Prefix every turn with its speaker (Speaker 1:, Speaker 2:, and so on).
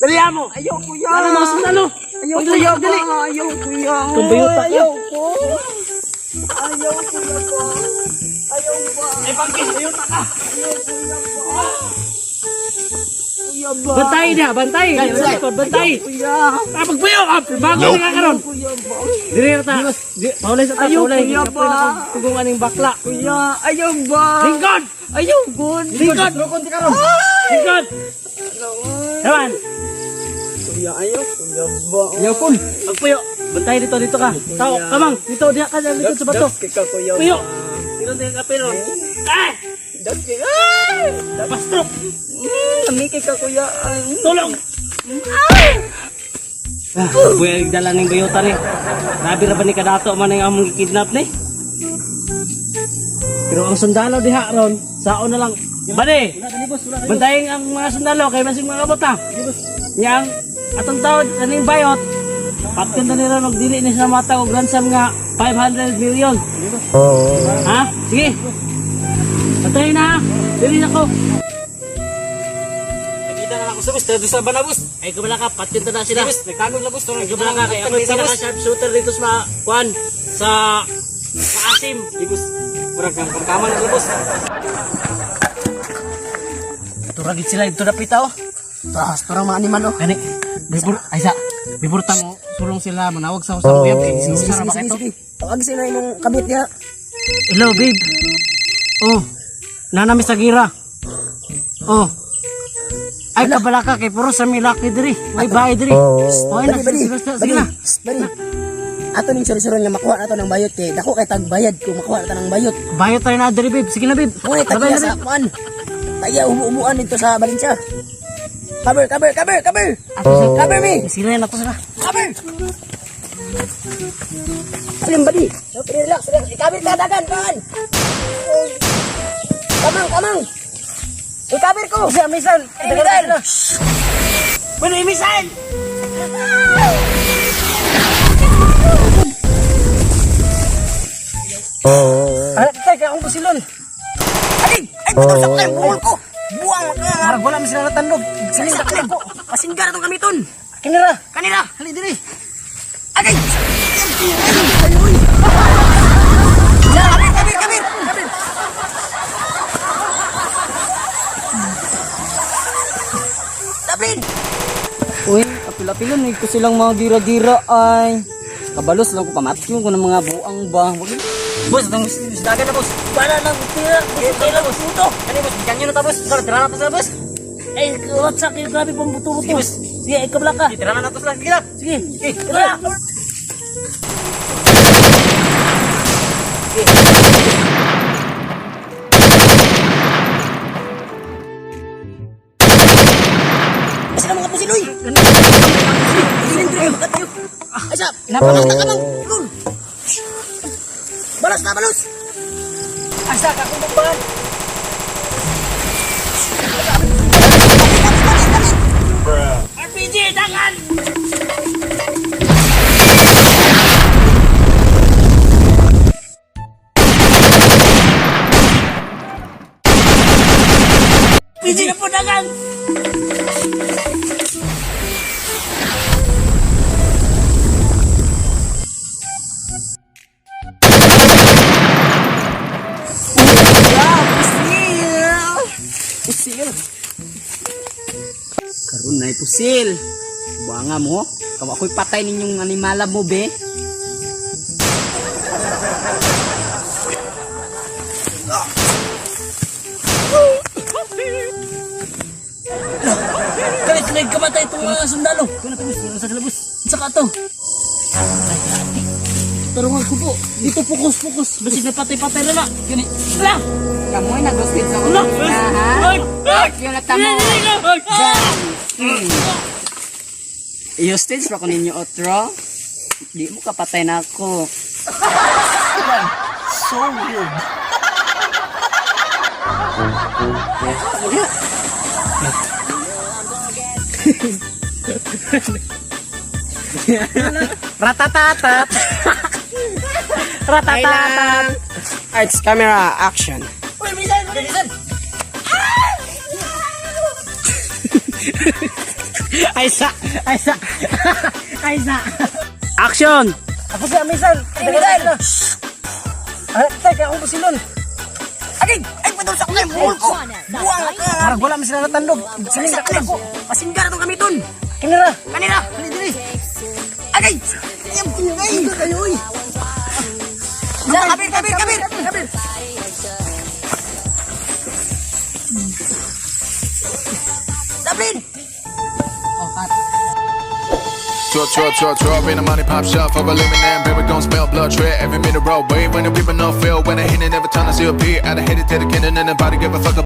Speaker 1: Dali mo.
Speaker 2: Ayaw, kuya.
Speaker 1: Ano mga sundalo?
Speaker 2: Ayaw,
Speaker 1: Pagdali,
Speaker 2: kuya
Speaker 1: pagdali.
Speaker 2: ba? Ayaw, kuya.
Speaker 1: Tumbayo ta ka.
Speaker 2: Ayaw ko. Ayaw, kuya ba? Ayaw ba?
Speaker 1: Ay, pangkis, bayota ka.
Speaker 2: Ayaw, kuya ba? Kuya ba?
Speaker 1: Bantay niya, bantay. Bantay, bantay.
Speaker 2: Kuya.
Speaker 1: Ah, pagbuyo ka. Bago na ka karon.
Speaker 2: Kuya ba?
Speaker 1: Dili ra ta. Paulay sa ta,
Speaker 2: Ayaw,
Speaker 1: paulay.
Speaker 2: kuya
Speaker 1: Kapoy na
Speaker 2: ba?
Speaker 1: kong tugong aning bakla.
Speaker 2: Kuya, ayaw ba?
Speaker 1: Lingkod!
Speaker 2: Ayaw, good.
Speaker 1: Lingkod! Lingkod! Ewan!
Speaker 2: Kuya, ayaw, kuya ba?
Speaker 1: Ayaw kun. Pagpuyo. Bantay dito, dito ka. Tao, kamang. Dito, diha ka, likod sa bato.
Speaker 2: Daps ka, kuya.
Speaker 1: Puyo. Dito tayo ka, pero. Ah!
Speaker 2: Daps ka. Ay!
Speaker 1: Pastrok!
Speaker 2: Lamiki ka, kuya. Ay.
Speaker 1: Tulong! Ah, buhay dala ning bayota ni. Grabe ra ba ni kadato man ang among gikidnap ni? Pero ang sundalo diha ron, sao na lang. Bani, bantayin ang mga sundalo kay basig mga kabot ha. Yang atong tawad kaning bayot. Patkan na nila og dili ni sa mata og ransom nga 500 million. Ha? Sige. Bantayin na ha. Dili na ko.
Speaker 3: Nakita na ako sa bus, dito sa Banabus.
Speaker 1: Ay kumala ka, patkan na sila.
Speaker 3: Bus, nagtagog na bus.
Speaker 1: Ay kumala ka kay ako yung pinaka sharpshooter dito sa kuan sa sa Asim.
Speaker 3: Ibus, murag kang kamkaman na bus.
Speaker 1: Turagit sila dito dapita oh.
Speaker 2: Taas, parang mga animal, oh.
Speaker 1: Gani. Bibur ay sa bibur ta mo sulong sila manawag sa usang uyab kay
Speaker 2: Sige,
Speaker 1: sa
Speaker 2: sige,
Speaker 1: ba
Speaker 2: sige,
Speaker 1: ito.
Speaker 2: sige. Tawag sila imong kabit niya.
Speaker 1: Hello babe. Oh. Nanami sa gira. Oh. Ay kabalaka kay puro sa milaki diri. May bahay diri. Oh, ay na
Speaker 2: Bali, bali.
Speaker 1: sige sige
Speaker 2: Bali,
Speaker 1: na.
Speaker 2: bali. Ato ning surusuron nga makuha na to ng bayot kay dako kay tagbayad kung makuha na to ng bayot.
Speaker 1: Bayot tayo na diri babe. Sige na babe.
Speaker 2: Ngunit
Speaker 1: Sabay
Speaker 2: tagiya
Speaker 1: na,
Speaker 2: sa
Speaker 1: babe.
Speaker 2: kuan. Tagiya umu-umuan dito sa Valencia. Cover, cover, cover, cover.
Speaker 1: Ato sa
Speaker 2: Cover me.
Speaker 1: Sige na ato sila.
Speaker 2: Cover. Alim bali. Relax, relax. I-cover ka dagan, kan. Kamang, kamang. I-cover ko.
Speaker 1: Misa, misan.
Speaker 2: Missile.
Speaker 1: Bueno, missile. Ay, teka, akong pusilon.
Speaker 2: Aling! Ay, putol sa kayong buhol ko. Buwang ka.
Speaker 1: Parang wala man sila natandog.
Speaker 2: Sige, sa kalim. Pasingga na itong gamiton.
Speaker 1: Kinira.
Speaker 2: Kanila.
Speaker 1: Hali diri.
Speaker 2: Agay! Ay, uy! Kabir, kabir, kabir! Kabir! Tablin!
Speaker 3: Uy, apil-apilon eh, ko silang mga gira-gira ay. Kabalos lang ko pamatyo ko ng mga buang ba. Wag Boss, itong isdagan na boss.
Speaker 1: Para lang tira.
Speaker 3: Tira boss. Puto. Kani boss, bigan nyo na ta boss. Tara, tira na to sila boss.
Speaker 1: Ay, what's up? Grabe pang buto-buto.
Speaker 3: Sige, boss.
Speaker 1: Sige, ikaw ka.
Speaker 3: Tira na to sila. Sige na.
Speaker 1: Sige.
Speaker 3: Sige,
Speaker 1: Tira.
Speaker 2: Basta na mga pusil, uy! Pusilin, dire, magkatayo. Ay, sa! Balas na kamang! Lul! Balas na, balos!
Speaker 3: Asa ka kung bamban.
Speaker 1: RPG, dangan! RPG na po, dangan!
Speaker 2: Pusil! Pusil!
Speaker 3: Karon na pusil. Buanga mo. Kawa ko'y patay ninyong animala mo be.
Speaker 1: Kalit sila yung kamatay itong mga sundalo. Kuna to, boss. Sa kalabos. Saka to. Ay, ati. Tarungan ko po. Dito, focus, focus. Basig na patay-patay na na. Gani. Ala!
Speaker 3: Kamoy nag-hostage sa
Speaker 1: Ala!
Speaker 3: ha?
Speaker 1: Ay! Ay!
Speaker 3: Yung tamo.
Speaker 1: Ay!
Speaker 3: Hmm. I-hostage pa ko ninyo otro. Di mo kapatay na ako.
Speaker 2: So weird.
Speaker 3: Ratatatat. Ratatatat.
Speaker 2: Arts camera action.
Speaker 1: Uy, minsan! Minsan! Ay sa, ay sa. Ay sa. Action!
Speaker 3: Ako si Amisan.
Speaker 2: Ay, Amisan!
Speaker 3: Ay, teka, akong pusilon.
Speaker 2: Agay! Ay, padul sa kanya! Buhol ko! Buwang ka!
Speaker 3: Parang wala man sila natandog.
Speaker 2: Sa kanya ko! Pasingga na itong gamiton!
Speaker 3: Kinira.
Speaker 2: Kanira! Dili! Agay! Ay, ay! Kayo, oy! Sa, kabir, kabir, kabir! Kabir! Sablin!
Speaker 4: Drop, drop, drop, drop in the money pop shelf of eliminate, baby, gon' smell blood trail every minute roll. Wave when the people no feel when I hit it every time I see a beat. I done hit it to the cannon and nobody give a fuck.